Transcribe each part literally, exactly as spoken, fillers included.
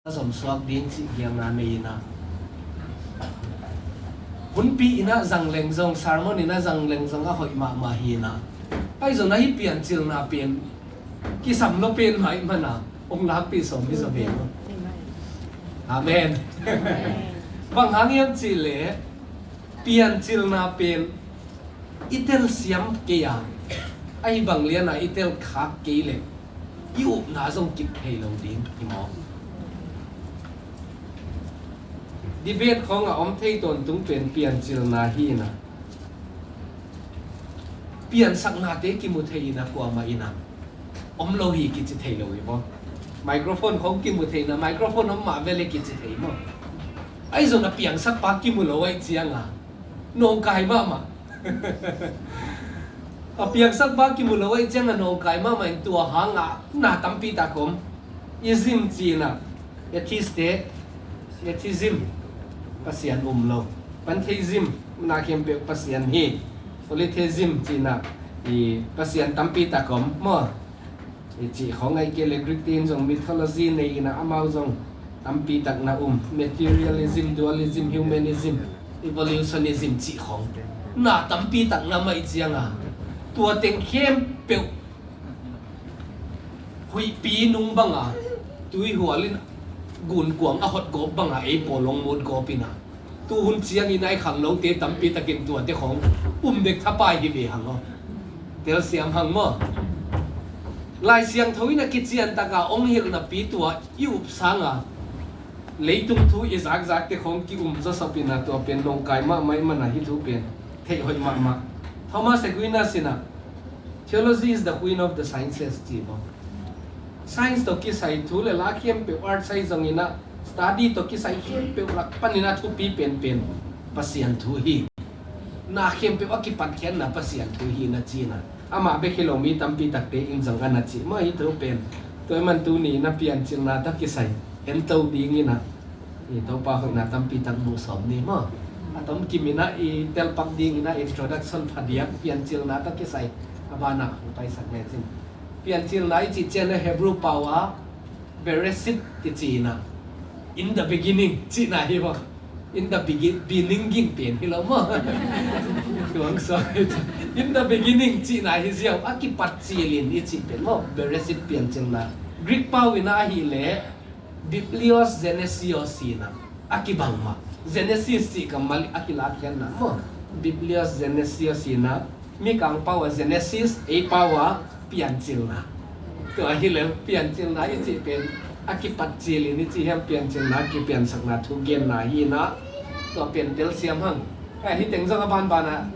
a zom suak ding cih gialna nei inah, hunpi inah zangleng zong, sermon inah zangleng zong a hoih mahmah hi inah, ahi zong ahi piancilna pen kisam lo pen mah ahih mana hong lakpih sawm hi zaw ve maw. Amen. Bang hang hiam cihleh piancilna pen i telsiam kei a, ahi bang liana i telkhak kei leh i upna zong kip thei lo ding hi maw? Debate khawngah om thei tawntung pen piancilna hi inah, piansaknate kimu thei inah kuamah inah om lo hi kici thei lo hi maw? Microphone khawng kimu thei inah microphone om mah ve leh kici thei maw? Ahi zong a piangsakpa kimu lo ahih cianga nawngkai mahmah. A piangsakpa kimu lo ahih cianga nawngkai mahmah in tua hangah na tampi tak om. Ism ci inah atheist te, atheism, Pasian um lo. Pantheism, na khempeuh Pasian hi. Polytheism ci inah i Pasian tampi tak om maw? I cih khawng ahih kei leh Greek te in zong mythology nei inah amau zong tampi tak na um. Materialism, dualism, humanism, evolutionism cih khawng na tampi tak na om ahih cianga tua teng khempeuh huihpi nung banga tuihual in gunkuang a hot gawp banga ei pawl hong mut gawp inah, tuhun ciangin a i khanglote tampi takin tuate khawng um dek thapai hi ve hang aw. Telsiam hang maw? Lai Siangtho in a kician taka hong hilh napi tua i up sanga leitung thu i zakzakte khawng ki-um zawsop inah tua pen nawngkai mahmah ahih mana hih thu pen theih hoih mahmah. Thomas Aquinas inah Theology is the queen of the sciences ci maw? Science tawh kisai thu le la khempeuh, arts ahi zong inah study tawh kisai khempeuh lak pan inah thupi penpen Pasian thu hi. Na khempeuh a kipatkhiatna Pasian thu hi na ci inah, amah bek hi lo mi tampi takte in zong a na cih maw hih thu pen. Tua ahih man tuni inah piancilna tawh kisai en to ding inah i Topa hoihna tampi tak muh sawm ni maw? A tom kim inah i telpak ding inah introduction phadiak piancilna tawh kisai a banah hong paisak lecin. Piancilna i cih ciangin Hebrew pau ah Bereshit kici inah, in the beginning cihna hi maw? In the begin, beginning pen hi lo maw? Tuang sawi. In the beginning cihna hi ziau, a kipat cilin i cih pen maw? Bereshit piancilna. Greek pau inah ahih leh Biblios Genesios hi inah a kibang mah. Genesis cih kammal a kilakkhiatna maw? Biblios Genesios hi inah, Mikang pau ah Genesis, ei pau ah piancilna. Tua hi leh piancilna i cih pen a kipat cilin i cih hiam, piancilna kipiansakna thu genna hi inah, tua pen telsiam hang. Ahi teng zong a banbanah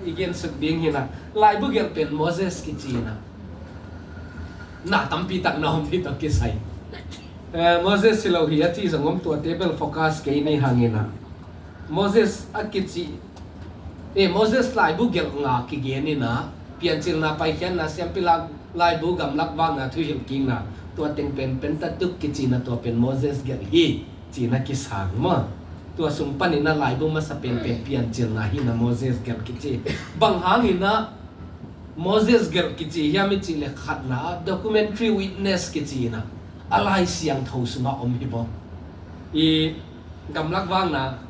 i gensuk ding hi inah, laibu gelh pen Moses kici inah na tampi tak na om hi tawh kisai. Eh, Moses hi lo hi a ci zong om, tuate bel focus kei ni hang inah. Moses a kici, eh, Moses laibu gelh nga kigen inah, piancilna, paikhiatna, siampi lak, laibu, gamlak vakna, thuhilhkikna, tua teng pen Pentateuch kici inah tua pen Moses gelh hi ci inah kisang maw? Tua sung pan inah laibu masa penpen piancilna hi inah Moses gelh kici. Bang hang inah Moses gelh kici hiam i cih leh khatna ah documentary witness kici inah a Lai Siangtho sungah om hi maw? I gamlak vakna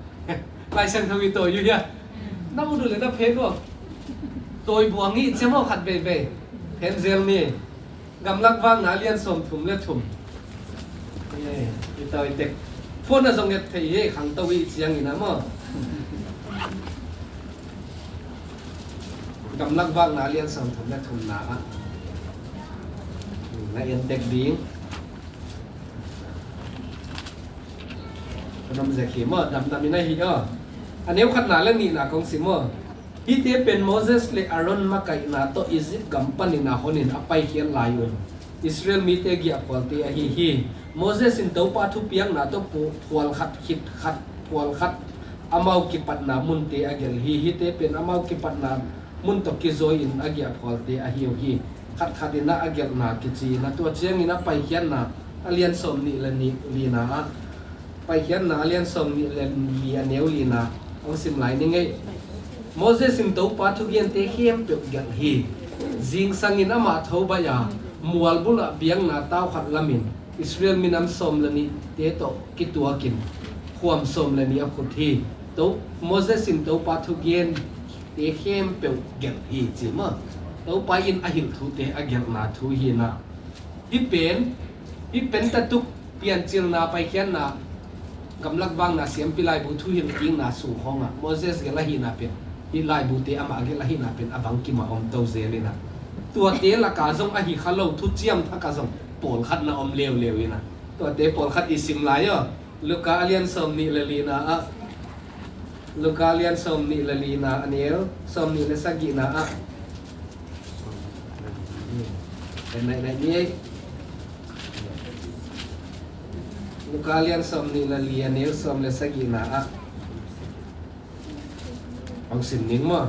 Lai Siangtho i tawi uh hia? Na ut uh leh na phet uh. Tawi buang i cia maw khat veivei. Phen zel ni. Gamlak vakna a lian sawmthum le thum. Eh, i tawi tek. Phone ah zong et thei hi, khangto i ciang inah maw? Gamlak vakna a lian sawmthum le thumna ah na en tek ding. Ka dam zek hi maw, damdam in ahi aw. A neu khatna le nihna kong sim aw. Hihte pen Moses le Aaron makaihna tawh Egypt gam panin a honin a paikhiat lai un Israel mite giahphualte ahi hi. Moses in Topa thupiakna tawh pu-, phual khat khit khat, phual khat amau kipatna munte a gelh hi. Hihte pen amau kipatna mun tawh kizawi in a giahphualte ahi uh hi. Khat khat in a gelhna kici in a, tua ciangin a Paikhiatna a lian sawm nih le nih lina ah, Paikhiatna a lian sawm nih le li a neu lina hong sim lai ni ngei. Moses in Topa thugente khempeuh gelh hi. Zingsangin amah tho baih a, mual bulah biakna tau khat lamin, Israel minam sawm le nihte tawh kituakin khuam sawm le nih a phut hi. To, Moses in Topa thugente khempeuh gelh hi ci maw? Topa in a hilh thute a gelhna thu hi na. Hih pen, hih Pentateuch Piancilna, Paikhiatna, Gamlak Vakna, Siampi Laibu, Thuhilhkikna sung khawngah Moses gelh ahihna pen, hih laibute amah gelh ahihna pen a bangkim a om to zel hi na. Tuate laka zong ahi kha lo, Thuciam Thak ah zong pawlkhatna om leuleu hi na. Tuate pawlkhat i sim lai aw. Luka a lian sawm nih le lina ah, Luka a lian sawm nih le lina, a neu sawm nih le sagihna ah. Naih, naih ni ei. Luka a lian sawm nih le li, a neu sawm le sagihna ah. Hong sim ning maw?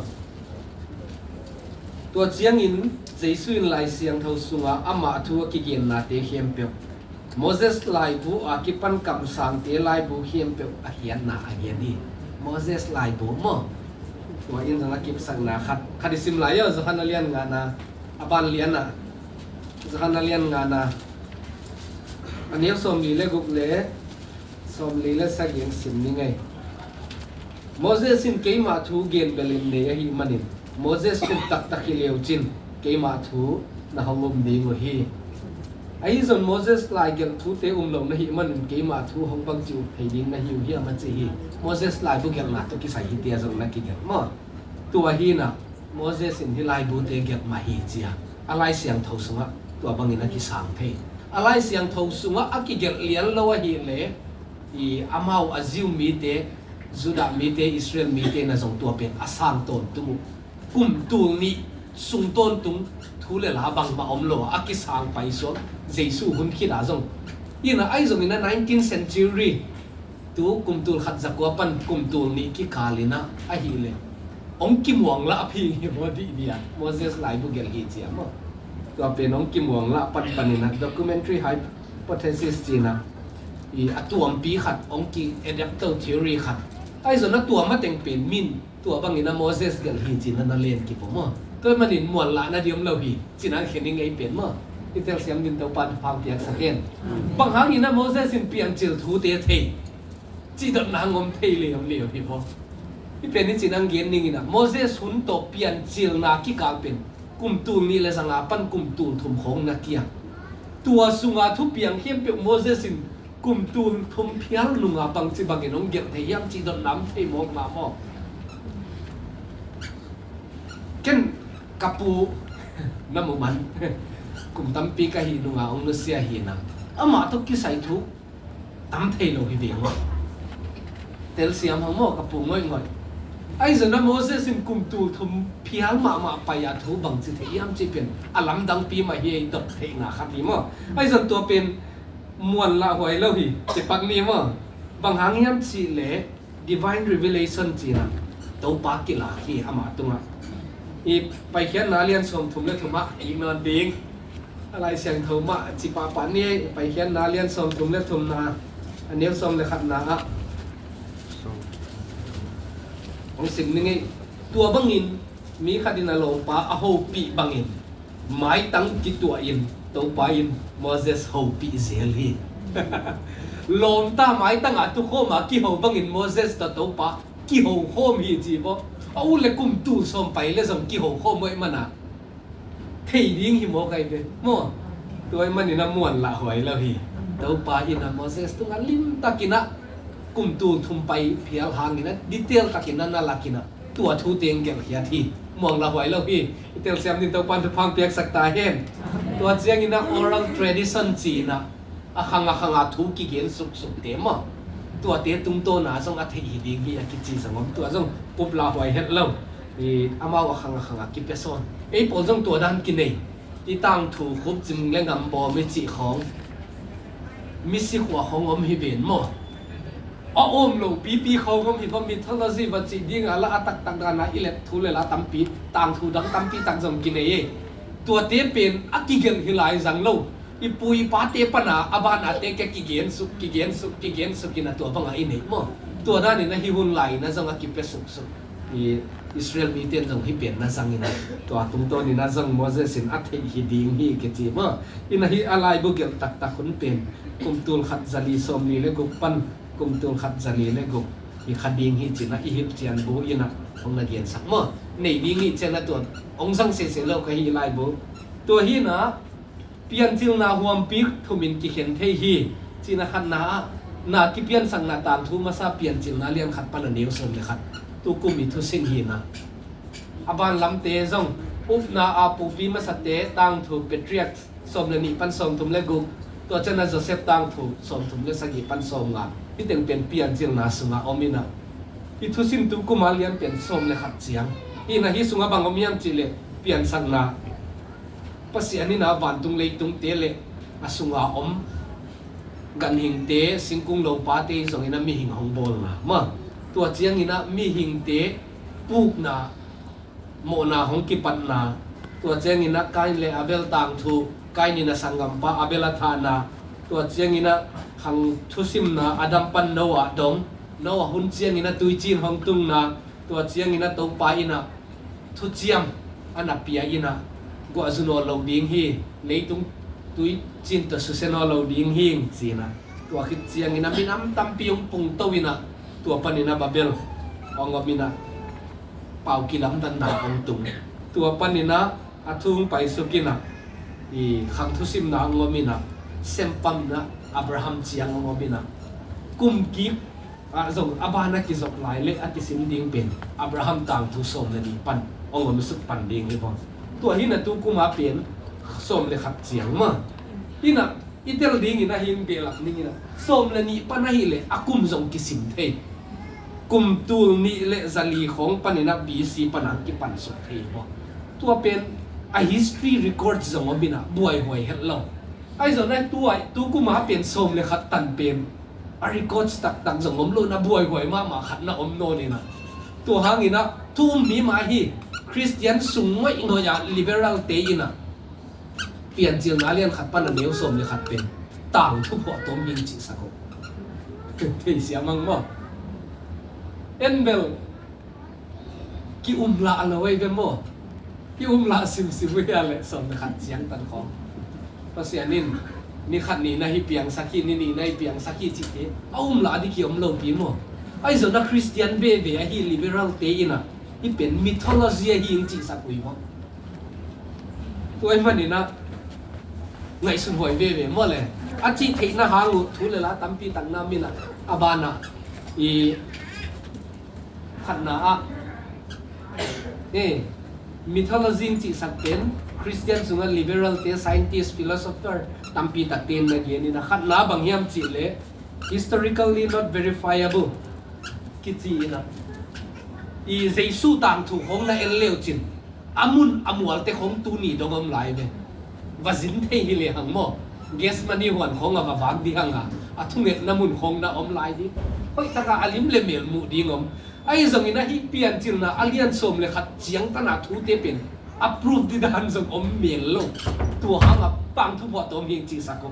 Tua ciangin Jesu in Lai Siangtho sungah amah thu a kigennate khempeuh, Moses laibu a kipan kamsangte laibu khempeuh a khiatna a gen hi. Moses laibu maw? Tua in zong a kipsakna khat, khat i sim lai aw, Johan a lian ngana, a ban liana, Johan a lian ngana, a neu sawm li le guk le sawm li le sagih sim ni ngei. Moses in keimah thu gen belin nei ahih manin, Moses khut taktak hi leu cin keimah thu na hong um ding uh hi. Ahi zong Moses lai gelh thute um lo na hih manin keimah thu hong bangci up thei ding na hi uh hiam a ci hi. Moses laibu gelhna tawh kisai hite a zong na kigelh maw? Tua hi na, Moses in hih laibute gelh mah hi ci a, a Lai Siangtho sungah tua bangin a kisang thei. A Lai Siangtho sungah a kigelh lian lo ahih leh, i amau a Jew mite, Judah mite, Israel mite na zong tua pen a sang tawntung uh. Kum tul nih sung tawntung thu le la bangmah om lo a, a kisang paisuak Jesu hun khit a zong. Ina ahi zongin a nineteenth century, tu kum tul khat za kua pan kum tul nih kikal ina ahih leh hong kimuang lah a phing hi maw dih dia, Moses laibu gelh hi ci a maw? Tua pen hong kimuang lah panpan ina documentary hypothesis ci ina, i a tuampi khat, hong ki-adapt to theory khat. Ahi zong a tuam a teng pen min tua bangin a Moses gelh hi ci ina na len kip uh maw? Tua ahih manin muan lah na diam lo hi ci ina khen ing ei pen maw? I telsiam dingin Topa in thupha piaksak hen. Bang hangin a Moses in Piancil thute thei, cih dotna hong om thei leuleu hi maw? Hih pen i ci ina gen ning ina, Moses hun tawh Piancilna kikal pen kum tul nih le zanga pan kum tul thum khawng na kiang. Tua sunga thupiang khempeuh Moses in kum tul thum phial nunga bangci bangin hong gelh thei hiam cih dotna om thei mawk mahmah. Ken ka pu na mu man, kum tampi ka hih nunga hong nusia hi na, amah tawh kisai thu tam thei lo hi ve maw? Telsiam hang maw ka pu ngoihngoih. Ahi zong a Moses in kum tul thum phial mahmah pai a thu bangci thei hiam cih pen a lamdangpi mah hi, ei dot theihna khat hi maw? Ahi zong tua pen muan lah huai lo hi, ci pak ni maw? Bang hang hiam cih leh divine revelation ci ina Topa kilak hi amah tungah. I Paikhiatna lian sawmthum le thum ah i nawn ding. A Lai Siangtho mah ci pahpah ni, Paikhiatna lian sawmthum le thumna, a neu sawm le khatna ah hong sim ni ngei. Tua bangin mi khat in a lawmpa a hopih bangin maitang kituah in Topa in Moses hopih zel hi. Lawmta maitang a tukhawm a kiho bangin Moses tawh Topa kiho khawm hi ci maw? A ut le kum tul sawm pai le zong kiho khawm uh ahih mana thei ding hi maw kai ve maw? Tua ahih manin a muan lah huai lo hi. Topa in a Moses tungah limtakin a kum tul thum pai phial hangin a detail takin a na lakin a tua thu teng gelhkhiat hi. Muan lah huai lo hi. I telsiam dingin Topa in thupha piaksak ta hen. Tua ciangin a oral tradition ci ina a khang a khang a thu kigen suksukte maw? Tuate tungtawna zong a theih hi ding hi a kici zong om, tua zong up lah huai het lo. I amau a khang a khang a kipia sawn. Ei pawl zong tua dan kinei. I tangthu khup, cim le ngam bawm i cih khawng misi khua khawng om hi ven maw? A awm lo pipi khawng om hi maw? Mythology va cih ding a la a taktak dan a i let thu le la tampi, tangthu dang tampi tak zong kinei e. Tuate pen a kigelh hi lai zang lo. I pu i pate pana a ban a te kia kigen suk, kigen suk, kigen suk ina tua banga i neih maw? Tua danin a hih hun lai ina zong a kipia suksuk. I Israel mite in zong hih pen na zang in a, tua tungtawn in a zong Moses in a theih hi ding hi kici maw. In a hih a laibu gelh taktak hun pen kum tul khat za li sawmli le guk pan kum tul khat za li le guk hi kha ding hi ci-in a i hilhcian bu in a hong na gensak maw. Nei ding hi ci-in a tua hong zang sese lo ka hih laibu. Tua hi in a Piancilna huampi thum in kikhen thei hi. Cihna khatna ah, na kipiansakna tangthu masa Piancilna lian khat pan a neu sawm le khat. Tukum i thusim hi in a, a ban lamte zong, Upna a pupi masate tangthu Patriarchs sawm le nih pan sawmthum le guk. Tua ciang a Joseph tangthu sawmthum le sagih pan sawmnga. Hih teng pen Piancilna sungah om in a, i thusim tukum a lian pen sawm le khat ciang hi in a, hih sungah bang om hiam cih leh piansakna Pasian in a vantung leitungte le a sunga om ganhingte, singkung lopate zong in a mihing hong bawlna maw. Tua ciang in a mihingte pukna, mawhna hong kipatna. Tua ciang in a Kain le Abel tangthu, Kain in a sanggampa Abel a thahna. Tua ciang in a khang thusimna Adam pan Noah dong, Noah hun ciang in a tuicin hong tungna. Tua ciang in a Topa in a thuciam a na pia in a, guahzu nawn lo ding hi, leitung tuicin tawh susia nawn lo ding hi ci in a. Tua khit ciang in a minam tampi hong pungto in a, tua pan in a Babel hong om in a, pau kilamdanna hong tung. Tua pan in a a thu hong paisuk in a, i khang thusimna hong om in a, sempamna Abraham ciang hong om in a, kum kik ah zong a ban a kizop lai le a kisim ding pen Abraham tangthu sawm le nih pan hong om suk pan ding hi bang. Tua hi in a tukum a pen sawm le khat ciang maw. In a i tel ding in a hih behlap ning in a, sawm le nih pan ahih leh a kum zong kisim thei. Kum tul nih le za li khawng pan in a B C pan a kipan suk thei hi bang. Tua pen a history record zong om in a buaihuai het lo. Ahi zong in a tua tukum a pen sawm le khat tan pen a records taktak zong om lo in a buaihuai mahmah khat na om nawn in a. Tua hang in a thu um mi mah hi, Khristian sung ngoihngoih ah liberal te in a Piancilna lian khat pan a neu sawm le khat pen tangthu phuahtawm hing cihsak uh. Thei siam hang maw. En bel ki-umlah lo ei ve maw. Ki-umlah simsim uh hia leh sawm le khat ciang tan khawng. Pasian in ni khat ni na hi piangsak hi, ni nih na hi piangsak hi cihte a umlah ding ki-om lo pi maw. Ahi zong in a Khristian veve ahi liberal te in a hih pen mythology ahi hing cihsak uh hi maw. Tua ahih manin a ngaihsun huai veve maw le. A cih theihna hang uh thu le la tampi tak na om in a, a ban ah i khatna ah, eh, mythology cihsak pen Khristian sungah liberal te, scientist, philosopher tampi tak te in na gen in a, khatna bang hiam cih leh historically not verifiable kici in a, i Jesu tangthu khawng na en leu cin a mun a mualte khawng tuni dong om lai ve. Va zin thei hi lehang maw, Gethsemane huan khawng a va vak ding hang a, a thungetna mun khawng na om lai ding. Hoih taka a lim le mel muh ding om. Ahi zongin a hih Piancilna a lian sawm le khat ciang tan a thute pen a proof ding dan zong om mel lo. Tua hang a tangthu phuahtawm hing cihsak uh.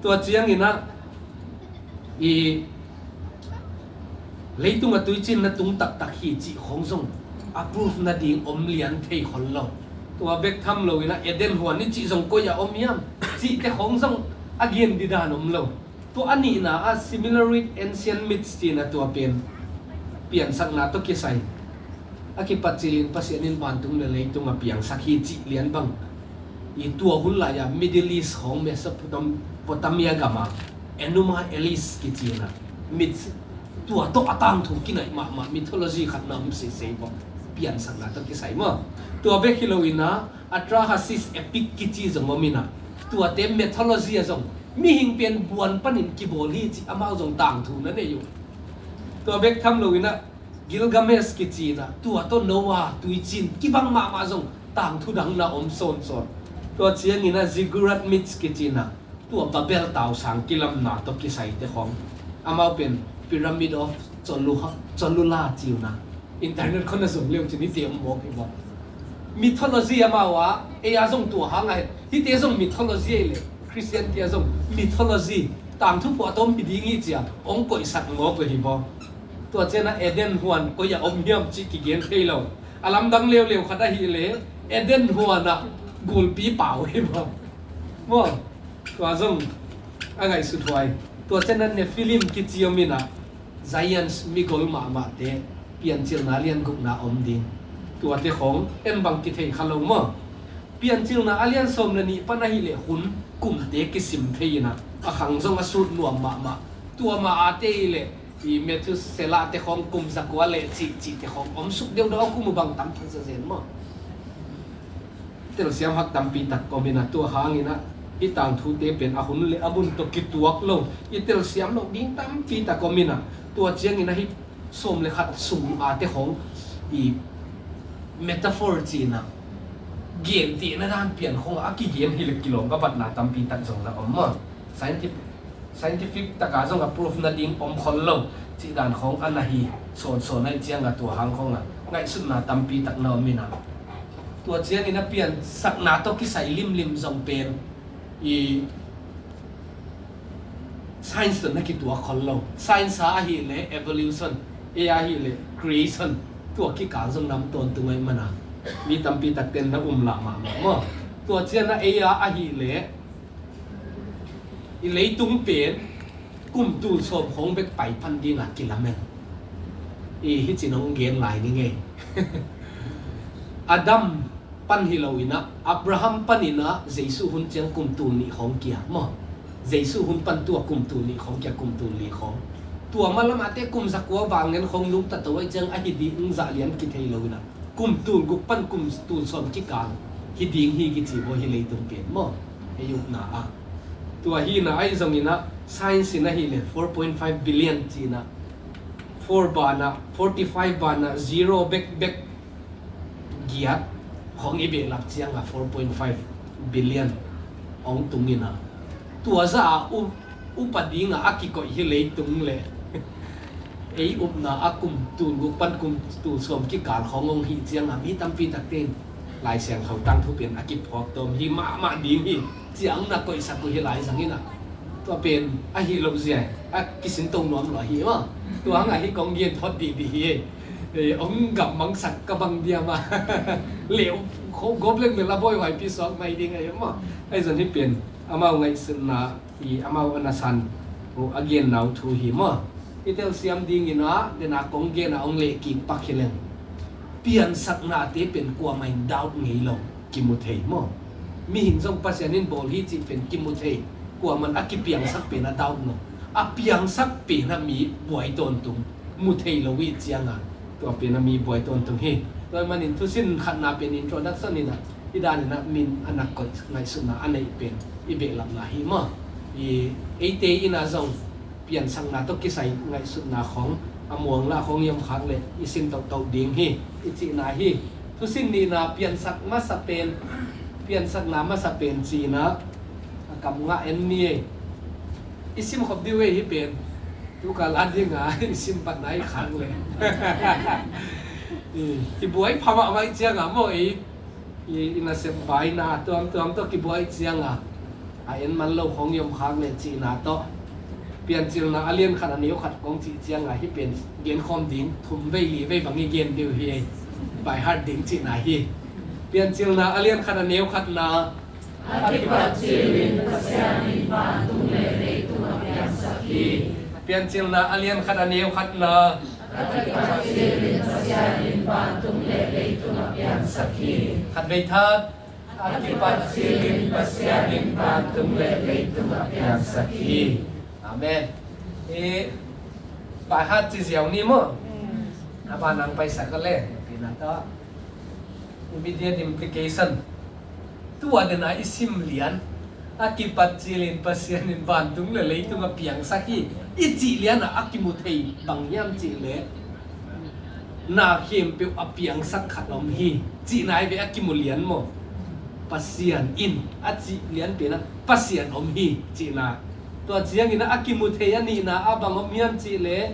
Tua ciangin a i leitung a tuicin na tung taktak hi cih khawng zong a proof nading om lian thei khol lo. Tua bek tham lo in a Eden huan i cih zong koi a om hiam cihte khawng zong a gen ding dan om lo. Tua a nihna ah similar with ancient myths ci-in a tua pen piansakna tawh kisai a kipat cilin Pasian in vantung le leitung a piangsak hi cih lian bang. I tua hun lai-a Middle East khawng Mesopotam-, Potamia gam a Enuma Elish kici in a myth, tua tawh a tangthu kinaih mahmah mythology khat na om sese bang, piansakna tawh kisai maw. Tua bek hi lo in a Atrahasis epic kici zong om in a, tuate mythology ah zong mihing pen buan panin kibawl hi cih amau zong tangthu na nei uh. Tua bek tham lo in a Gilgamesh kici in a, tua tawh Noah tuicin kibang mahmah zong tangthu dang na om sawnsawn. Tua ciangin a ziggurat myths kici in a, tua Babel tausang kilamna tawh kisaite khawng, amau pen Pyramid of Cholula, Cholula ci uh na. Internet khawng na zong leu cin hihte om mawk hi bang. Mythology amau a, ei a zong tua hang a het, hihte zong mythology ei le, Christian te a zong mythology, tangthu phuahtawm hi ding hi ci a hong koihsak mawk uh hi bang. Tua ciangin ah Eden huan koi ah om hiam cih kigen thei lo. A lamdang leuleu khat ahih leh Eden huan ah gulpi pau hi maw. Maw? Tua zong a ngaihsut huai. Tua ciangin ah Nephilim kici om in ah, giants, migol mahmahte, Piancilna a lian gukna om ding. Tuate khawng en bang kithei kha lo maw. Piancilna a lian sawm le nih pan ahih leh hun kumte kisim thei in ah, a khang zong a sut nuam mahmah. Tua ma-ate ahih leh i Methuselah te khawng kum zakua le cihcihte khawng om suk deuhdeuh a, kum uh bang tam thei zazen maw. Telsiam hak tampi tak om in ah, tua hangin ah hih tangthute pen a hun le a mun tawh kituak lo, i telsiam loh ding tampi tak om in ah, tua ciangin ah hih sawm le khat sung ate khawng i metaphor ci-in ah, gentehna dan pian khawng a kigen hi leh kilawm ka batna tampi tak zong na om maw. Scientific, scientific taka zong a proof nading om khol lo cih dan khawng a na hi sawnsawn ahih ciangin ah, tua hang khawng ah ngaihsutna tampi tak na om in ah, tua ciangin ah piansakna tawh kisai limlim zong pen i science tawh na kituak khol lo. Science a ahih leh evolution, ei a ahih leh creation, tua kikal zong nam tawntung ahih manin ah mi tampi takte in na um lah mahmah maw. Tua ciangin ah ei a ahih leh i leitung pen kum tul sawm khawng bek pai pan ding a kilamen. I hih ci-in hong gen lai ning ei. Adam pan hi lo in ah, Abraham panin ah Jesu hun ciang kum tul nih khawng kia maw. Jesu hun pan tua kum tul nih khawng kia, kum tul nih khawng. Tua ma lamate kum zakua vanglian khawng lungta to ahih ciang a hi ding zah lian kithei lo in ah, kum tul guk pan kum tul sawm kikal hi ding hi kici baw hi leitung pen maw. Ei upna ah. Tua hi in ah ahi zongin ah science in ahih leh four point five billion ci-in ah, four banah, forty five banah zero bekbek giat khawng i behlap ciangin ah four point five billion hong tung in ah, tua zah a up, up a ding a a kikoih hi leitung leh ei upna a kum tul guk pan kum tul sawm kikal khawng hong hih ciangin ah mi tampi takte in Lai Siangtho tangthu pen a kiphawk tawm hi mahmah ding hi ci-in na koihsak uh hi lai zangin ah. Tua pen a hi lo zia, a kisin to nuam lo hi maw. Tua hang a hi kong gen phot dihdih hi. Eh, hong gam mangsak ka bang diam a. Leh kho gop leng bel a bawi huaipi suak mai ding ahi maw. Ahi zong hih pen amau ngaihsutna, i amau a nasan uh a genna uh thu hi maw. I telsiam dingin ah, den a kong gen a hong leh kik pak hi leng, piansaknate pen kuamah in doubt ngei lo, kimu thei maw. Mihing zong Pasian in bawl hi cih pen kimu thei, kuamah in a kipiangsak pen a doubt lo. A piangsak pen a mi buai tawntung, mu thei lo i hih ciangin ah, tua pen a mi buai tawntung hi. Tua ahih manin thusin khatna pen introduction in ah, i dan in ah min a na koih, ngaihsutna a neih pen i behlapna hi maw. I eite in ah zong piansakna tawh kisai ngaihsutna khawng a muang lah khawng i om khak leh i sin tohtoh ding hi i cihna hi. Thusin nihna, piansak masa pen, piansakna masa pen ci-in ah a kam ngah en ni ei. I sim khop dih uh ei hih pen. Tu kal a ding a i sim patna i khak leh i, i buai pha mahmah i hih ciangin ah maw ei. I, i nasep baina tuamtuam tawh kibuai ciangin ah, a en man lo khawng i om khak leh cihna tawh. Piancilna a lian khat a neu khat kong cih ciangin ah hih pen genkhawm ding thum vei li vei bang i gen ding uh hi ei. By heart ding cihna hi. Piancilna a lian khat a neu khatna. A kipat cilin Pasian in vantung le leitung a piangsak hi. Piancilna a lian khat a neu khatna. A kipat cilin Pasian in vantung le leitung a piangsak hi. Khat vei thak. A kipat cilin Pasian in vantung le leitung a piangsak hi. Amen. I, by heart ci ziau ni maw. A ban nang paisak a le. Pina ta. Immediate implication. Tua den a i sim lian, a kipat cilin Pasian in vantung le leitung a piangsak hi i cih lian a, a kimu thei bang hiam cih leh, na khempeuh a piangsak khat om hi cihna hi ve, a kimu lian maw. Pasian in a cih lian pen a Pasian om hi cihna. Tua ciangin a, a kimu thei a nihna a bang om hiam cih leh,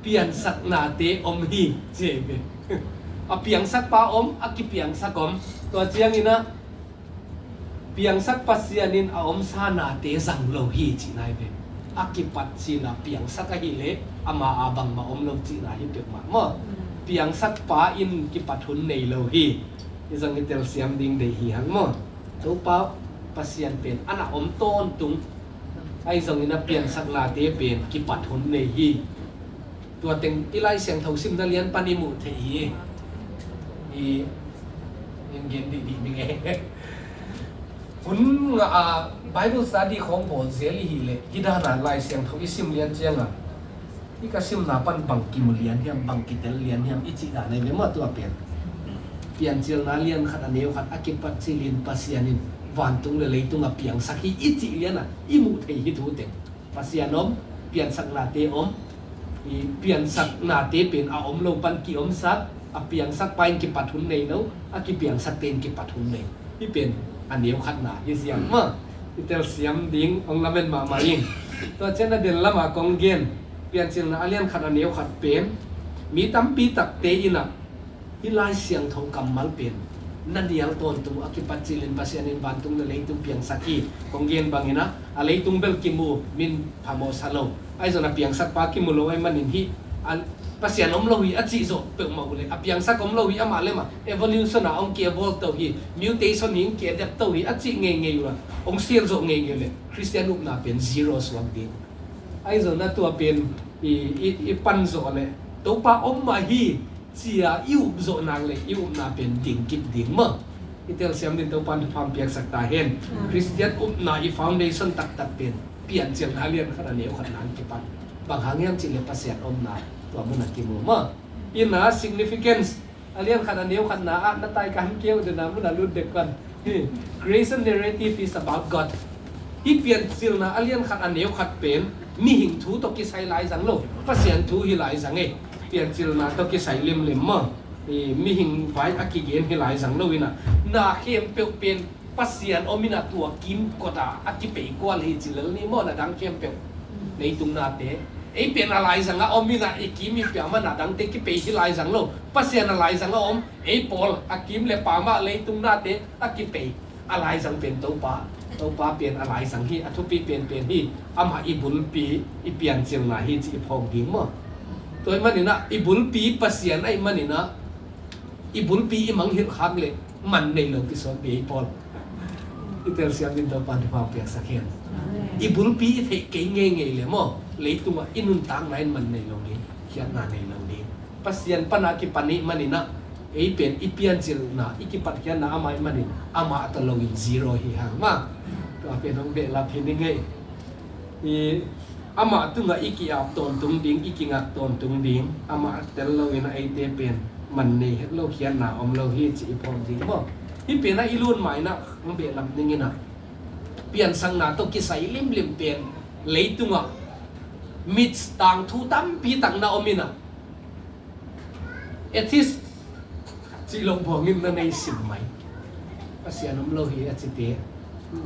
piansaknate om hi ci hi ve. A piangsakpa om, a kipiangsak om. Tua ciangin a, piangsak Pasian in a omsa nate zang lo hi cihna hi ve. a kipat cil a piangsak ahih leh ama a bangmah om lo cihna hi peuhmah maw? Piangsakpa in kipat hun nei lo hi. Hih zong i telsiam ding deih hi hang maw? Topa Pasian pen a na om tawntung, ahi zongin a piangsaknate pen kipat hun nei hi. Tua teng i Lai Siangtho simna lian pan i muh theih hi. I, i gen dihdih ding e. Hun ngah a Bible study khawng bawl zel i hih leh hih dan a Lai Siangtho i sim lian ciang a, hih ka simna pan bang kimu lian hiam, bang kitel lian hiam i cih dan ahi ve maw? Tua pen Piancilna lian khat a neu khat a kipat cilin Pasian in vantung le leitung a piangsak hi i cih lian a i muh thei hi thu teng. Pasian om, piansaknate om, i piansaknate pen a om lo pan kiomsak, a piangsakpa in kipat hun nei lo, a kipiangsakte in kipat hun nei. Hih pen a neu khatna hi ziang maw? I telsiam ding hong lamen mahmah ing. Tua ciang a del lam a kong gen, Piancilna a lian khat a neu khat pen mi tampi takte in a hih Lai Siangtho kammal pen na nial tawntung, a kipat cilin Pasian in vantung le leitung piangsak hi. Kong gen bangin a, a leitung bel kimu, min phamawh sa lo. Ahi zongin a piangsakpa kimu lo ahih manin hih a Pasian om lo hi a cih zawh peuhmah uh leh, a piangsak om lo hi, amah le amah evolution a hong ki-evolve to hi, mutation hi, hong ki-adapt to hi a cih ngeingei uh a, hong sial zawh ngeingei uh leh Khristian upna pen zero suak ding. Ahi zongin a tua pen i, i, i pan zawh leh Topa om mah hi ci-a i up zawh nak leh i upna pen ding kip ding maw? I telsiam dingin Topa'n thupha hong piaksak ta hen. Amen. Khristian upna i foundation taktak pen Piancilna a lian khat a neu khatna hong kipan. Bang hang hiam cih leh Pasian omna tua mun a kimu maw? Ina significance a lian khat a neu khatna ah na tai kan keu dena mun a lut dek pan. Hi, creation narrative is about God. Hih Piancilna a lian khat a neu khat pen mihing thu tawh kisai lai zang lo, Pasian thu hi lai zang e. Piancilna tawh kisai limlim maw? Hi, mihing vai a kigen hi lai zang lo ina, na khempeuh pen Pasian om ina tua kimkot a a kipei kual hi ci lel ni maw? Na dang khempeuh, leitung nate, ei pen a lai zang a om ina i kim i piang ma, na dangte kipei hi lai zang lo. Pasian a lai zang a om, ei pawl a kim le pam ah leitung nate a kipei. A lai zang pen Topa, Topa pen a lai zang hi, a thupi penpen hi. Amah i bulpi, i Piancilna hi ci i phawk ding maw? Tua ahih manin a i bulpi Pasian ahih manin a i bulpi i mangngilh khak leh man nei lo kisawlpi ei pawl. I telsiam dingin Topa'n thupha hong piaksak hen. I bulpi i theih kei ngeingei leh maw, leitungah i nuntakna in man nei lo ding, khiatna nei lo ding. Pasian pan a kipan ahih manin a ei pen i Piancilna, i kipatkhiatna amah ahih manin amah tawh lo in zero hi hang maw? Tua pen hong behlap hi ning ei. I, amah tungah i ki-ap tawntung ding, i kingak tawntung ding, amah tel lo in a eite pen man nei het lo, khiatna om lo hi ci i phawk ding maw? Hih pen a i lut ma in a hong behlap ning in a, piansakna tawh kisai limlim pen leitungah mit tangthu tampi tak na om in a, atheist cih lo buangin na nei sim mai. Pasian om lo hi a cite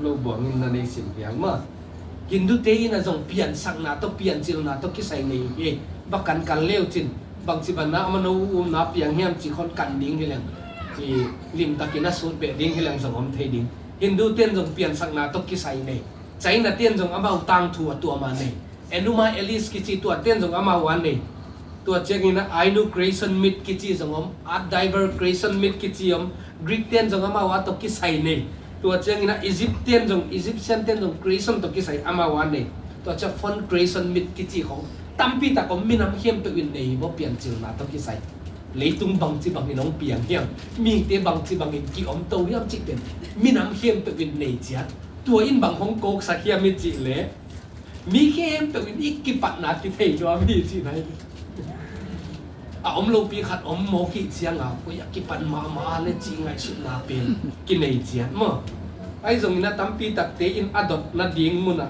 lo buangin na nei sim piang maw? Hindute in a zong piansakna tawh, Piancilna tawh kisai nei hi. Bang kan kan leu cin, bangci bang na a mano umna piang hiam ci khawng kan ding hi leng, i limtakin a sut beh ding hi leng zong om thei ding. Hindute in zong piansakna tawh kisai nei. China te in zong amau tangthu a tuam a nei. Enuma Elish kici, tua te in zong amau a nei. Tua ciangin a Ainu creation myth kici zong om, Earth Diver creation myth kici om, Greek te in zong amau a tawh kisai nei. Tua ciangin a Egypt te in zong, Egyptian te in zong creation tawh kisai amau a nei. Tua ciang phone creation myth kici khawng tampi tak om, minam khempeuh in nei hi maw, Piancilna tawh kisai. Leitung bangci bangin hong piang hiam, mihingte bangci bangin ki-om to hiam cih pen minam khempeuh in nei ciat. Tua in bang hong kawksak hiam i cih leh, mi khempeuh in i kipatna kithei nuam hi cihna hi. A om lopi khat om mawk hi ciang a, koi a kipat mahmah a le cih ngaihsutna pen kinei ciat maw? Ahi zongin a tampi takte in a dot nading mun ah,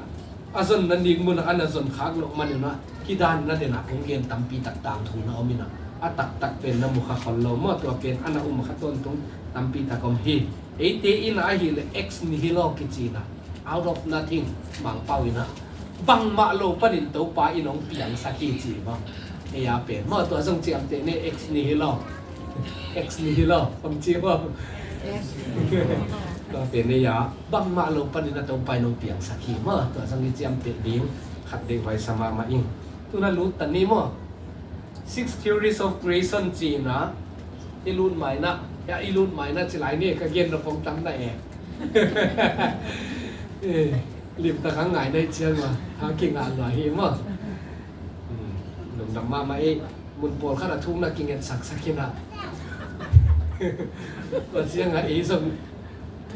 a zon nading mun ah a na zon khak loh manin a, hih dan in a den a kong gen tampi tak tangthu na om in a, a taktak pen na mu kha khol lo maw? Tua pen a na um kha tawntung tampi tak om hi. Eite in a ahih leh ex nihilo kici in a, out of nothing, Mangpau in a, bangmah lo panin Topa in hong piangsak hi ci bang. Ei a pen maw, tua zong ciamteh ni, ex nihilo. Ex nihilo, bang ci maw? Tua pen ei a, bangmah lo panin a Topa in hong piangsak hi maw, tua zong i ciamteh ding. Khat ding huai sa mahmah ing. Tuna lut ta ni maw? Six Theories of Creation ci-in ah i lut maina, ya, i lut maina ci lai ni, ka gen na pong tam na e. Eh, lim ta kang ngai na i ciang ma ha ki nga lua hi maw? Hmm, lungdam mahmah e. Mun pawlkhat a thukna kingetsak sak hi na. Tua ciang a ei zong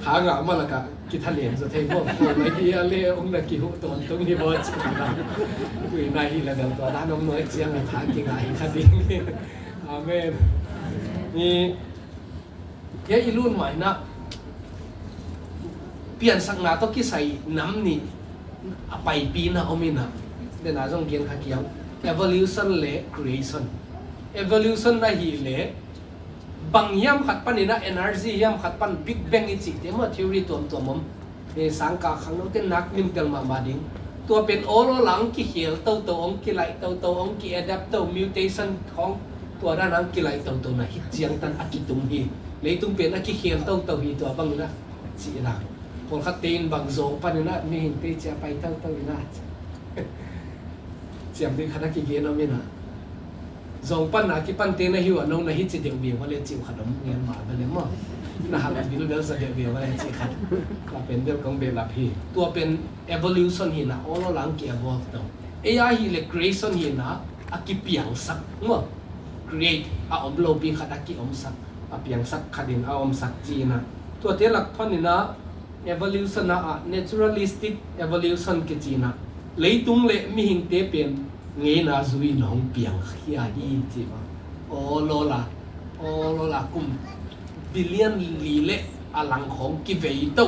tha ngah ma lak ah kithanem zaw thei maw? Pawl na hi a le ong na kihuh tawntung hi maw ci na. Tui na hi la bel tua dan om nuai ciang a tha kingah hi kha ding. Amen. Ni, hia i lut maina piansakna tawh kisai nam nih a paipina om in ah, den a zong gen kha kiang, evolution le creation. Evolution na hi le bang hiam khat panin ah, energy hiam khat pan, Big Bang i cihte maw, theory tuamtuam om. Eh, sangkah khangnote nak limtel mahmah ding. Tua pen awl awl a ong kikhel toto, ong kilaih toto, ong ki-adapt to, mutation khawng, tua dan a ong kilaih toto na hi ciangtan a kitung hi. Leitung pen a kikhel toto hi, tua bangin ah ci in ah. Pawlkhatte in bang zawng panin ah mihingte cia pai toto in ah, ciam ding khat a kigen om in ah. Zawng pan a kipante na hi uh a, no na hi ci deuh viau a le ci uh khat om ngen mah a bel e maw? Na hal a bilbel sa deuh viau a le ci khat. Tua pen bel kong behlap hi. Tua pen evolution hi na, awl awl a ong ki-evolve to. Ei a hi le creation hi na, a kipiangsak maw? Create, a om lopi khat a kiomsak, a piangsak khat in a omsak ci in ah. Tuate lak panin ah evolution ah, naturalistic evolution kici in ah, leitung le mihingte pen ngeina zui in hong piangkhia hi ci bang. Awl awl a, awl awl a kum billion li le a lang khawng kivei to.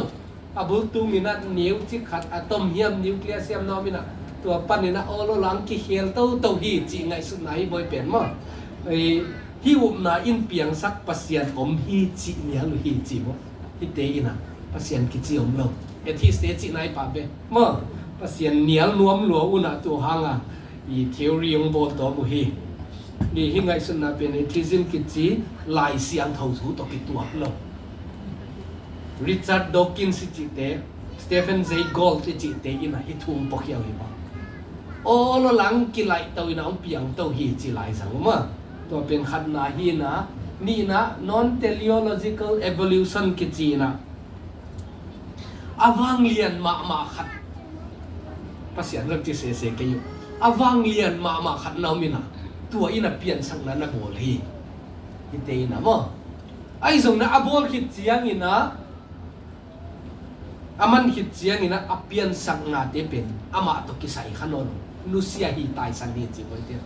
A bul tung in ah neu cik khat, atom hiam, nucleus hiam na om in ah, tua panin ah awl awl a ong kikhel toto hi ci ngaihsutna hi bawi pen maw? Ei, hih upna in piangsak Pasian om hi ci nial uh hi ci maw? Hihte in ah Pasian kici om lo. Atheist te cihna i pah ve maw? Pasian nial nuam lua un ah tua hang a i theory ong bawl tawm uh hi. Ni, hih ngaihsutna pen atheism kici Lai Siangtho thu tawh kituak lo. Richard Dawkins i cihte, Stephen Jay Gould i cihte in ah hih thu ong puakhia uh hi maw? Awl awl a ong kilaih to in ah ong piang to hi ci lai zang uh maw? Tua pen khatna hi in ah, nihna non-teleological evolution kici in ah, a vanglian mahmah khat, Pasian zong ci sese kei uh, a vanglian mahmah khat na om in ah, tua in ah piansakna na bawl hi. Hihte in ah maw? Ahi zongin ah a bawl khit ciangin ah, a man khit ciangin ah a piansaknate pen amah tawh kisai kha nawn lo. Nusia hi, taisan hi ci bawi te.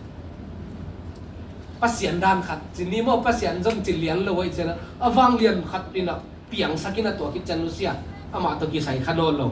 Pasian dan khat ci ni maw, Pasian zong ci lian lo ahih ciangin ah, a vanglian khat in ah piangsak in ah tua khit ciang nusia, amah tawh kisai kha nawn lo.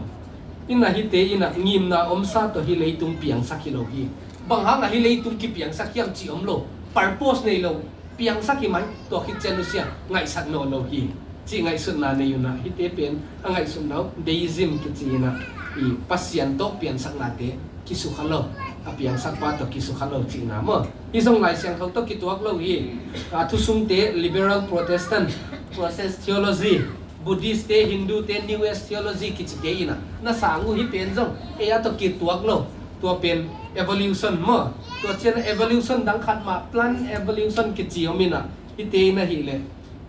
In ah hihte in ah ngimna omsa tawh hih leitung piangsak hi lo hi. Bang hang a hih leitung kipiangsak hiam cih om lo. Purpose nei lo. Piangsak hi mai, tua khit ciang nusia, ngaihsak nawn lo hi. Cih ngaihsutna nei un ah, hihte pen a ngaihsutna uh deism kici in ah, i Pasian tawh piansaknate kisukha lo, a piangsakpa tawh kisukha lo cihna maw? Hih zong Lai Siangtho tawh kituak lo hi. A thusungte, liberal, Protestant, process theology, Buddhist te, Hindu te, New Age theology kicite in ah na sang uh, hih pen zong ei a tawh kituak lo. Tua pen evolution maw? Tua ciang a evolution dang khat mah, plant evolution kici om in ah, hihte in ahih leh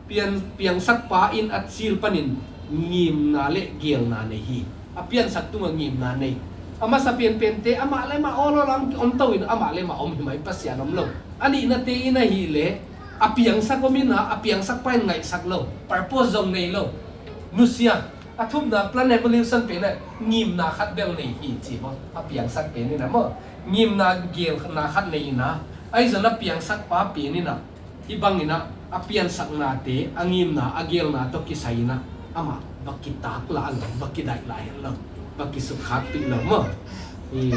pian, piangsakpa in a cil panin ngimna le geelna nei hi. A piansak tungah ngimna nei. A masa pianpiante amah le amah awl awl a ong om to in, amah le amah om hi mai, Pasian om lo. A nihnate in ahih leh a piangsak om in ah, a piangsakpa in ngaihsak lo, purpose zong nei lo. Nusia, a thumna, plant evolution pen ah ngimna khat bel nei hi ci maw? A piangsak pen in ah maw? Ngimna geelna khat nei in ah, ahi zong a piangsakpa pen in ah hih bangin ah a piansaknate a ngimna, a geelna tawh kisai in ah amah va kitak lah lo, va kidaih lah het lo, va kisukhakpih lo maw? I,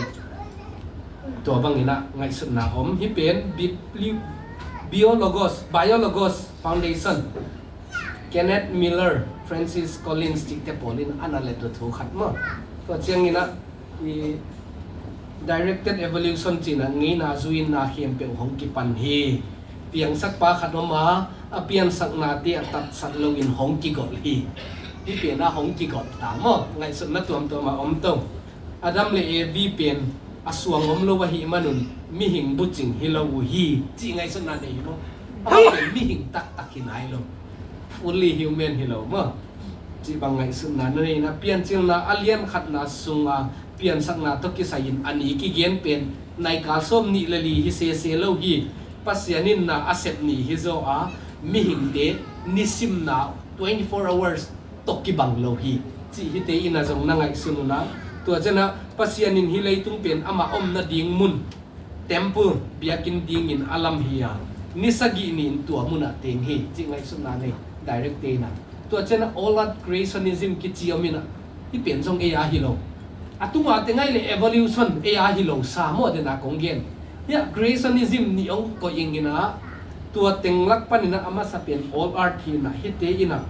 tua bangin ah ngaihsutna om. Hih pen bi-, li-, Biologos, Biologos Foundation, Kenneth Miller, Francis Collins cihte pawl in a na let uh thu khat maw? Tua ciangin ah i directed evolution ci-in ah ngeina zui-in na khempeuh hong kipan hi. Piangsakpa khat om a, a piansaknate a tatsat loin hong kigolh hi. Hih pen ah hong kigolh ta maw? Ngaihsutna tuamtuam ah om to. Adam le Evi pen a suang om lo ahih manun mihing bucing hi lo uh hi, cih ngaihsutna nei hi maw? Amah pen mihing taktak hi nai lo. Fully human hi lo maw? Cih bang ngaihsutna na nei na, Piancilna a lian khatna sunga piansakna tawh kisai-in a ni kigen pen naikal sawm nih le li hi sese lo hi. Pasian in na a sep ni hi zaw a, mihingte nisimna twenty-four hours tawh kibang lo hi, cih hite in a zong na ngaihsun uh na. Tua ciangin ah Pasian in hih leitung pen amah om nading mun, temple, biakinn dingin a lam hi a, ni sagih ni-in tua munah teng hi, cih ngaihsutna nei, direct te in ah. Tua ciangin ah all earth creationism kici om in ah, hih pen zong ei a hi lo. A tunga teng ahih leh evolution ei a hi lo sa maw, den a kong gen. Hiah creationism nih hong koih ing in ah, tua teng lak panin ah a masa pen all earth hi in ah, hihte in ah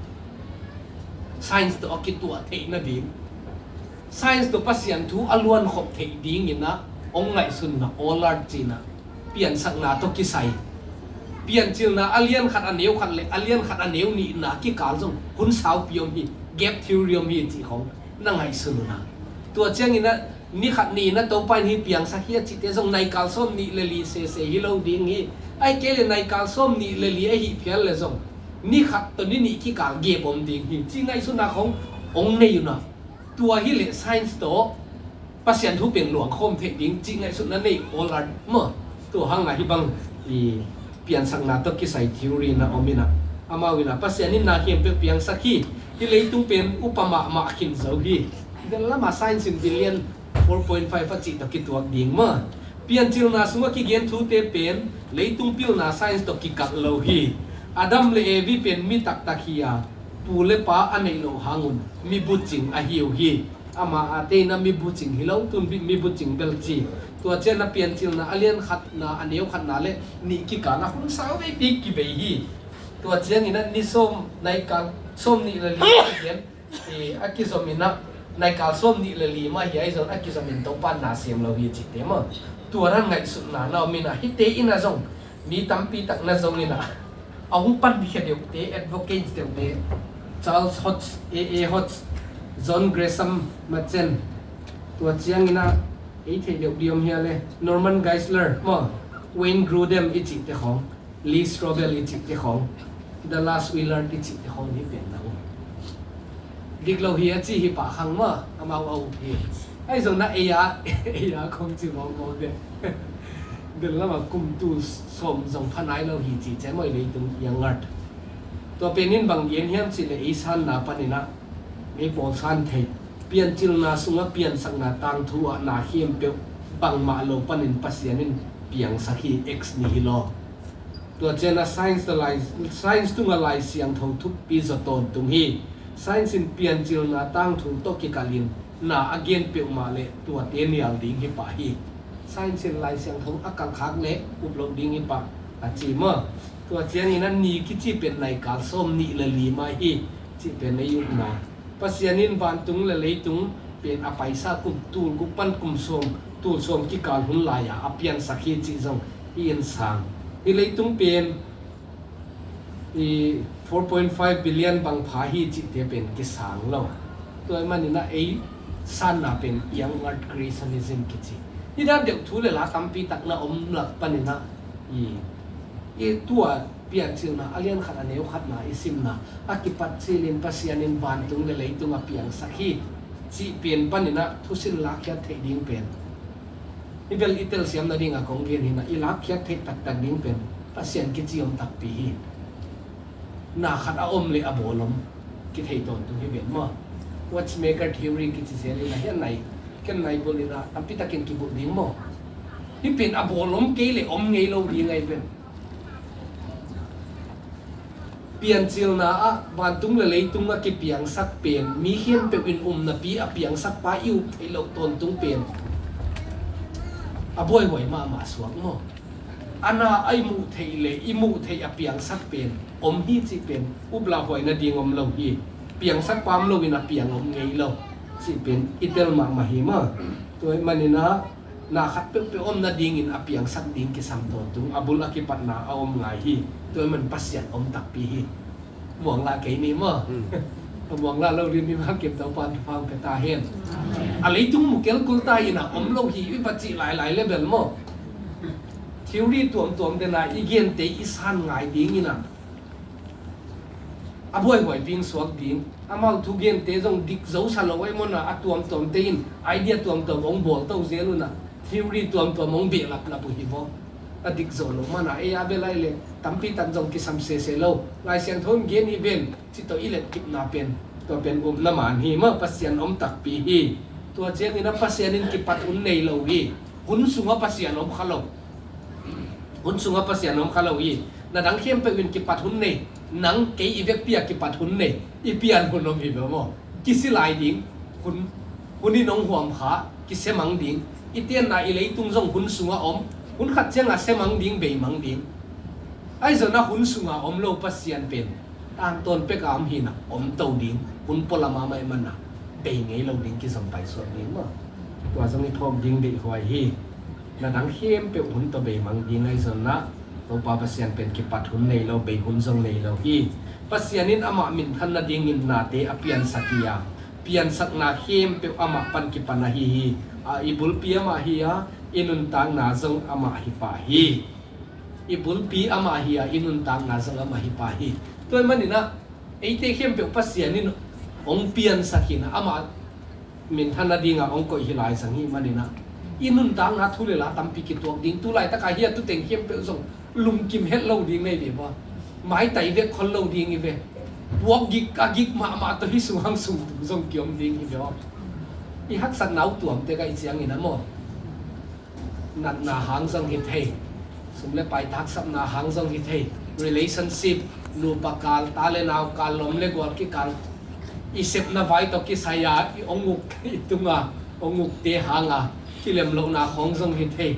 science tawh a kituah theih nading, science tawh Pasian thu a luankhop theih dingin ah hong ngaihsun in ah, all earth ci-in ah, piansakna tawh kisai. Piancilna a lian khat a neu khat le a lian khat a neu nihna kikal zong hun saupi om hi, gap theory om hi cih khong na ngaihsun uh na. Tua ciangin ah ni khat ni-in ah Topa in hih piangsak hi a cihte zong naikal sawm nih le li sese hi lo ding hi. Ahih kei leh naikal sawm nih le li ahih phial leh zong ni khat tawh ni nih kikal gap om ding hi, cih ngaihsutna khong hong nei uh na. Tua hi leh science tawh Pasian thu pen luangkhawm theih ding cih ngaihsutna nei all earth maw. Tua hang ah hih bang i piansakna tawh kisai theory na om in ah, amau in ah Pasian in na khempeuh piangsak hi. Hih leitung pen upa mahmah khin zo hi. Del lam ah science in billion four point five a cih tawh kituak ding maw. Piancilna sungah kigen thute pen leitung pilna science tawh kikal lo hi. Adam le Evi pen mi taktak hi a, pu le pa a neih loh hangun mi bucing ahi uh hi. Amah a te in ah mi bucing hi lo, tun bih mi bucing bel ci. Tua ciangin ah Piancilna a lian khatna a neu khatna le nih kikal ah hun sau veipi kibei hi. Tua ciangin ah ni sawm, naikal sawm nih le li kigen, i, a kizom in ah naikal sawm nih le li mah hi a, ahi zong a kizom in Topa in na sem lo hi cihte maw. Tua dan ngaihsutna na om in ah, hihte in ah zong mi tampi tak na zong in ah, a hong pankhia deuhte, advocates deuhte, Charles Hodge, A A Hodge, John Gresham, Machen, tua ciangin ah ei theih deuh di om hia le, Norman Geisler maw, Wayne Grudem i cihte khong, Lee Strobel i cihte khong, Dallas Willard i cihte khong hih pen na uh. Dik lo hi a ci hi pah khang maw, amau a up hi. Ahi zong na ei a, ei a khong ci mawkmawk de. Del lam ah kum tul sawm zong pha nai lo hi ci ciang maw, i leitung young earth. Tua pen in bang gen hiam cih leh ei sanna panin ah, ei pawl san thei, Piancilna sungah piansakna tangthu ah na khempeuh bangmah lo panin Pasian in piangsak hi, X ni hi lo. Tua ciangin ah science tawh lai, science tungah Lai Siangtho thupi zaw tawntung hi. Science in Piancilna tangthu tawh kikalin na a gen peuhmah leh tuate nial ding hi pah hi. Science in Lai Siangtho a kalkhak leh up loh ding hi pah a ci maw. Tua ciangin ah ni kici pen naikal sawm nih le li mah hi cih pen ei upna. Pasian in vantung le leitung pen a paisa kum tul guk pan kum sawm, tul sawm kikal hun lai-a a piansak hi cih zong i en sang. Hih leitung pen i four point five billion bang pha hi cihte pen kisang lo. Tua ahih manin ah ei sanna pen young earth creationism kici. Hih dan deuh thu le la tampi tak na om lak panin ah i, i tua Piancilna a lian khat a neu khatna i simna a kipat cilin Pasian in vantung le leitung a piangsak hi cih pen panin ah thusin lakkhiat theih ding pen, hih bel i telsiam nading a kong gen hi in ah, i lakkhiat theih taktak ding pen Pasian kici om takpi hi. Na khat a om le a bawl om kithei tawntung hi ven maw. Watchmaker theory kici zel in ah, hiah nai, ken nai bulh in ah tampi takin kibulh ding maw. Hih pen a bawl om kei le om ngei lo ding ahi ven. Piancilna ah vantung le leitung a kipiangsak pen, mi khempeuh in umnapi a piangsakpa i up theih loh tawntung pen a buaihuai mahmah suak maw. A na a i muh theih le i muh theih a piangsak pen om hi cih pen up lauhuai nading om lo hi. Piangsakpa om loin a piang om ngei lo cih pen i tel mahmah hi maw. Tua ahih manin ah na khat peuhpeuh om nadingin a piangsak ding kisam tawntung, a bul a kipatna a om ngai hi. Tua ahih man Pasian om takpi hi. Muang lah kei ni maw. Hmm. Ka muang la lo rin mi ma kem Topa thupha pia ta hen. A leitung mu kelkul ta ina om lo hi i va cih lailai le bel maw. Theory tuamtuam tena i gente i san ngai ding ina a buaihuai ping suak ding. Amau thugente zong dik zo sa lo ai mawna a tuamtuamte in idea tuamtuam ong bawl to zel una theory tuamtuam ong behlap lap uh hi vaw. A dik zo lo mana ei a belai le tampi tak zong kisam sese lo. Lai Siangtho in gen hi ven. Ci tawh i let kipna pen tua pen upna man hi maw, Pasian om takpi hi. Tua ciangin a Pasian in kipat hun nei lo hi. Hun sungah Pasian om kha lo. Hun sungah Pasian om kha lo hi. Na dang khempeuh in kipat hun nei. Nang kei i vekpi a kipat hun nei. I pian hun om hi bel maw. Kisi lai ding. Hun, hun in hong huam kha. Kisemang ding. I tianna i leitung zong hun sungah om. Hun khat ciangah semang ding, beimang ding. Ahi zongin a hun sungah om lo Pasian pen tangtawn pek a om hina om to ding, hun pualam a mah i mana bei ngei lo ding kizom paisuak ding maw. Tua zong i phawk ding deihhuai hi. Na dang khempeuh hun tawh beimang ding ahi zongin a Topa Pasian pen kipat hun nei lo, bei hun zong nei lo hi. Pasian in amah minthan nadingin nate a piansak hi a, piansakna khempeuh amah pan kipan ahi hi. A, i bulpi amah hi a, i nuntakna zong amah hi pah hi. I bulpi amah hi a, i nuntakna zong amah hi pah hi. Tua ahih manin a eite khempeuh Pasian in hong piansak hi a, amah minthan nadinga hong koih hi lai zang hi manin a i nuntakna thu le la tampi kituak ding. Tu laitaka hi a tuteng khempeuh zong lungkim het lo ding nei ve maw. Maitai vek khol lo ding hi ve. Puak gik a gik mahmah tawh hi sung hang sung tung zong kiom ding hi ve maw. I haksatna uh tuamte ka i ciangin a maw. Natna hang zong hi thei, sum le pai taksapna hang zong hi thei, relationship, nupa kal, ta le nau kal, lom le gual kikal, i sepna vai tawh kisai a i ong uk i tunga ong ukte hanga kilem lohna khawng zong hi thei.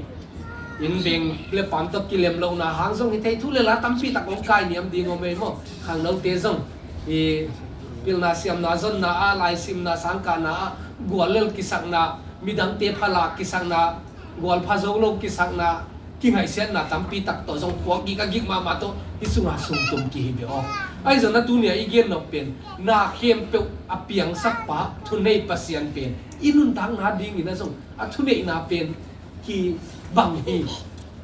Inn beng le pam tawh kilem lohna hang zong hi thei. Thu le la tampi tak ong kai niam ding om ei maw. Khangnote zong i pilna siamna zonna a, laisimna sangkahna a, guallel kisakna, midangte phalak kisakna, gualpha zo lo kisakna, kingaihsiatna tampi tak tawh zong puak gik a gik mahmah tawh hi sunga sungtum kihi ve aw. Ahi zongin a tunia i gen nop pen na khempeuh a piangsak pa thunei Pasian pen i nuntakna dingin a zong a thuneihna pen kibang hi.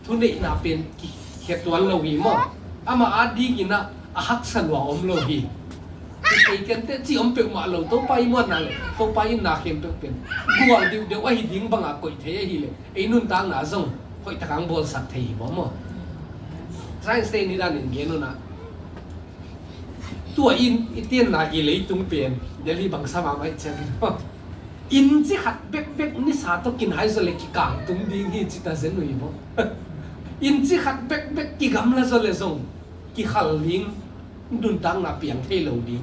Thuneihna pen kikhetuan lo hi maw. Amah a dingin a haksa lua om lo hi. Kei kente ci om peuhmah lo, Topa i muanna le Topa i na khempeuh pen gual deuhdeuh ahi ding banga koih thei ahileh ei nuntakna zong hoih takang bawlsak thei hi maw maw. Science te ni danin gen una tua in i tianna i leitung pen Delhi bangsa mahmah i ciang inci khat bekbek nisa tawh kinai zaw le kikangtum ding hi cita zen uh hi maw. Inci khat bekbek kigamla zaw le zong kikhal ding, nuntakna piang thei lo ding.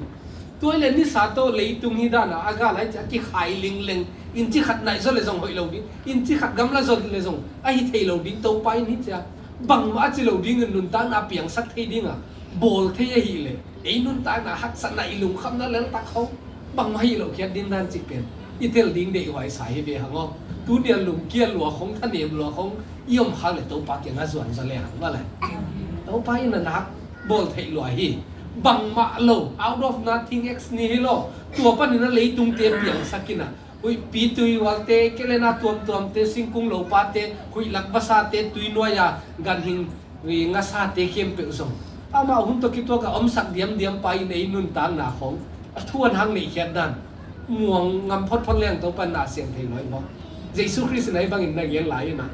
Tua le nisa tawh leitung hi dana a gal ai cia kikhai lingleng, inci khat naih zaw le zong hoih lo ding, inci khat gamla zaw le zong ahi thei lo ding. Topa in hi cia bangmah a ci lo dingin nuntakna piangsak thei dinga bawl thei ahileh ei nuntakna haksatna i lungkhamna leltak khawng bangmah hi lo khiat ding dan cih pen i tel ding deihhuai sa hi ve hang aw. Tunia lungkia lua khawng, thanem lua khawng i om khak le Topa kiangah zuan zaw le hang va le. Topa in a nak bawl theih lua hi. Bangmah lo, out of nothing ex nihilo. Tua panin a leitungte piangsak in a huihpi tuihualte, kelena tuamtuamte, singkung lopate, huihlak vasate, tuinuai-a ganhing ngasate khempeuh zong amah hun tawh kituaka omsak diamdiam pa in ei nuntakna khawng a thuan hang neihkhiat dan muang ngam photphot leng Topa na siang thei lo hi maw. Jesu Khrist in ahi bangin na gen lai in a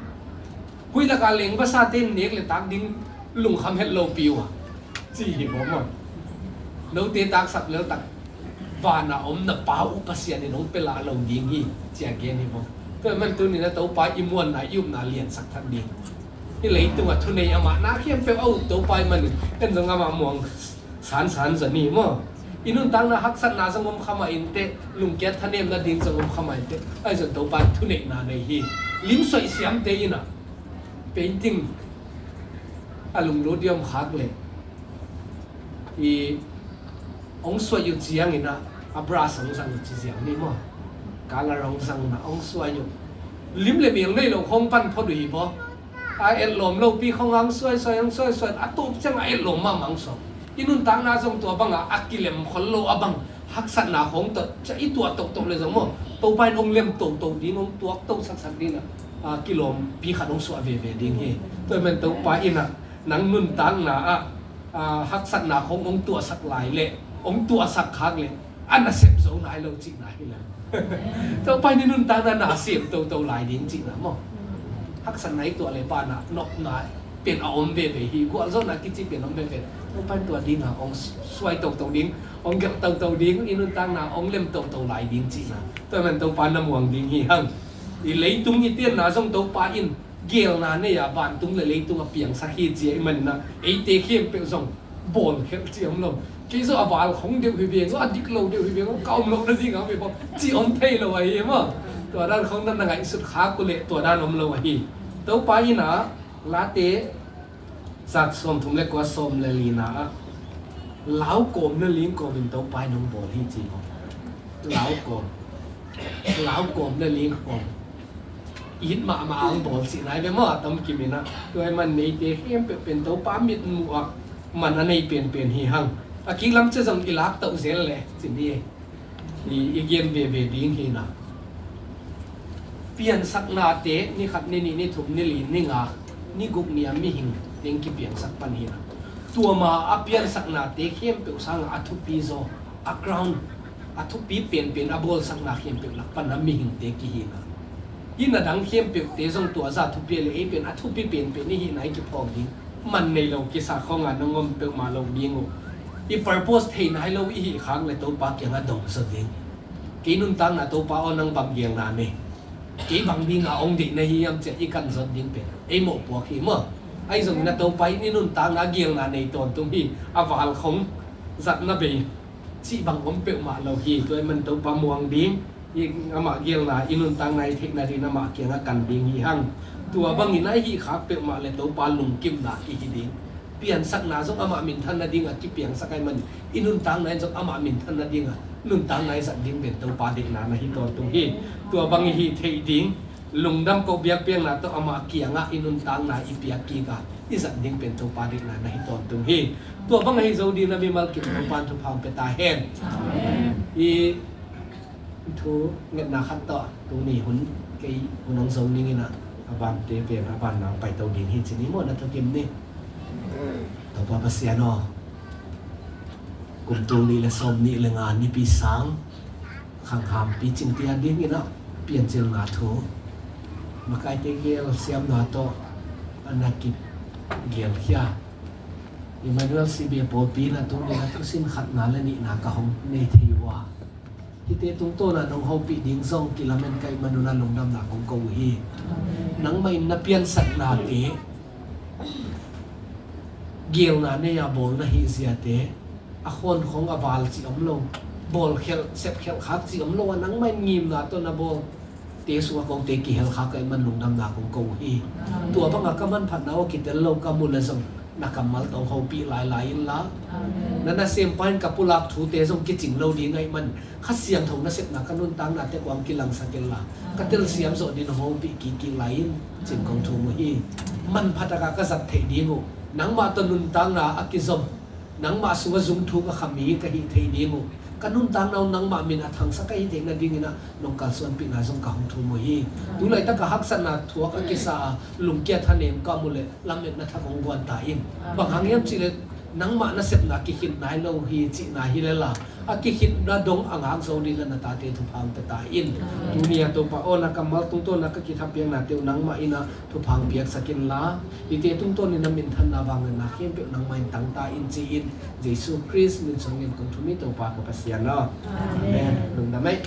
huihlaka leng vasate in nek le tak ding lungkham het lopi uh a ci hi maw maw. Note taksap leltak vana om na pa uh Pasian in hong pia lah lo ding hi cia gen hi maw. Tua man tunin a Topa i muanna i upna liansak thak ding. Hi leitunga thunei amah na khempeuh a up Topa i manin en zong amah muang sansan zani maw. I nuntakna haksatna zong om khamah inteh, lungkiat thanemna ding zong om khamah inteh. Ahi zong Topa thuneihna nei hi. Limsoih siamte in a painting a lunglut i om khak le i hong suai uh ciangin a brush hong zang uh ci ziang ni maw. Color hong zang na hong suai uh. Lim le mel nei lo khawng pan phot uh hi baw. A etlawm lopi khawng hong suai suai hong suai suai a tup ciang a etlawm mahmah hong suak. I nuntakna zong tua banga a kilem khol lo a bang Haksatna khawng tawh ca i tuah tohtoh le zong maw, Topa in hong lem toto ding, hong tuak to saksak ding a, a, kilawmpi khat hong suah veve ding hi. Tua ahih man Topa in a, nang nuntakna ah, a, haksatna khawng hong tuahsak lai leh, hong tuahsak khak leh, a nasep zo nai lo cihna hi lo. Topa in i nuntakna na sem toto lai ding cihna maw. Haksatna i tuah le pana nopna pen a om veve hi, gualzawhna kici pen om veve. Topa in tua dinga hong suai toto ding, hong gelh toto ding, i nuntakna hong lem toto lai ding cihna. Tua ahih man Topa na muang ding hi hang. I leitung i tenna zong Topa in geelna nei a vantung le leitung a piangsak hi ci ahih manin a, eite khempeuh zong bawlkhelh ci om lo. Kei zong a val khong deuh hi veng, a dik lo deuh hi veng, ka om loh nading a om hi bawk ci om thei lo ahi maw. Tua dan khong na na ngaihsut khak uh leh tua dan om lo ahi. Topa in a, Late zat sawmthum le kua, sawm le lina ah, lau kawm le ling kawmin Topa in hong bawl hi ci maw. Lau kawm, lau kawm le ling kawm, it mahmah a hong bawl cihna hi ve maw, a tam kim in a. Tua ahih man eite khempeuh pen Topa mitmuh ah man a nei penpen hi hang. A kik lam ciang zong i lak toh zel leh cin hi. I, i gen veve ding hi na. Piansaknate ni khat, ni nih, ni thum, ni li, ni nga, ni guk ni a mihing teng kipiangsak pan hi na. Tua ma a piansaknate khempeuh sangah a thupi zaw, a crown, a thupi penpen a bawlsakna khempeuh lak pan a mihingte kihi na. Hih na dang khempeuhte zong tua zah thupi a le ei pen a thupi penpen i hihna i kiphawk ding man nei lo kisa khawngah nong om peuhmah loh ding uh. I purpose thei nai lo i hih khak le Topa kiangah dong zaw ding. Kei nuntakna Topa aw, nang bang geelna nei, kei bang dinga hong deih na hi hiam ci-a i kan zot ding pen ei mawhpuak hi maw. Ahi zongin a Topa in i nuntakna geelna nei tawntung hi. A val khong zatna bei cih bang om peuhmah lo hi. Tua ahih man Topa muang ding, i amah geelna i nuntakna i theihna dingin amah kiangah kan ding hi hang. Tua bangin a i hih khak peuhmah le Topa lungkimna i hi ding. Piansakna zong amah minthan nadingah kipiangsak ahih man i nuntakna in zong amah minthan nadingah nuntakna i zat ding pen Topa deihna na hi tawntung hi. Tua bang i hih theih ding, lungdam ko biakpiakna tawh amah kiangah i nuntakna i piak kik a i zat ding pen Topa deihna na hi tawntung hi. Tua bang ahi zo ding na mimal kim Topa in thupha hong pia ta hen. Amen. I thu ngetna khat tawh tuni hun kei hun hong zo ning in a, a bante pen a ban nang paito ding hi ci ni maw, na thukim ni. Topa Pasian aw, kum tul nih le sawm nih le nga nipi sang khanghampi cingte a dingin a piancilna thu, makaite gel siamna tawh a na kip gelkhia Emmanuel C B A pawlpi in a tuni a thusin khatna le nihna ka hong nei thei uh a, hihte tungtawn a nong hopih ding zong kilamen ka hih man un a lungdamna kong ko uh hi. Nangmah in na piansaknate, geelna nei a bawl na hih ziate, a khawn khong a val cih om lo, bawlkhelh sepkhelh khak cih om lo a, nangmah in ngimna tawh na bawl te sungah kote kihel khak ka hih man lungdamna kong ko uh hi. Tua banga ka manphatna aw kitel lo ka mu le zong na kammal tawh hopih lailai inla. Na nasempa in ka pulak thute zong kicing lo ding ahih man Kha Siangtho nasepna ka nuntakna tek uang kilangsak inla, ka telsiam zawh ding hong hopih kikkik lai in cin kong thum uh hi. Manpha taka ka zat theih ding uh, nangmah tawh nuntakna a kizom, nangmah sungah zungthuk a khami ka hih theih ding uh, ka nuntakna uh nangmah min a thangsak ka hih theih nadingin ah nong kalsuanpihna zong ka hong thum uh hi. Tu laitak a haksatna thuak a kisa a lungkia thanem ka mu leh lametna thak hong guan ta in. Bang hang hiam cihleh nangmah nasepna kikhit nai lo hi cihna hi lel a, a kikhitna dong a ngak zo dingin na tate thupha hong pia ta in. Tuni a Topa aw, na kammal tungtawn a ka kithapiaknate uh nangmah in ah thupha hong piaksak inla, hihte tungtawn in na minthanna vangliatna khempeuh nangmah in tang ta in ci-in, Jesu Khrist min suangin kong thum hi Topa ka Pasian aw. Amen. Lungdam ei.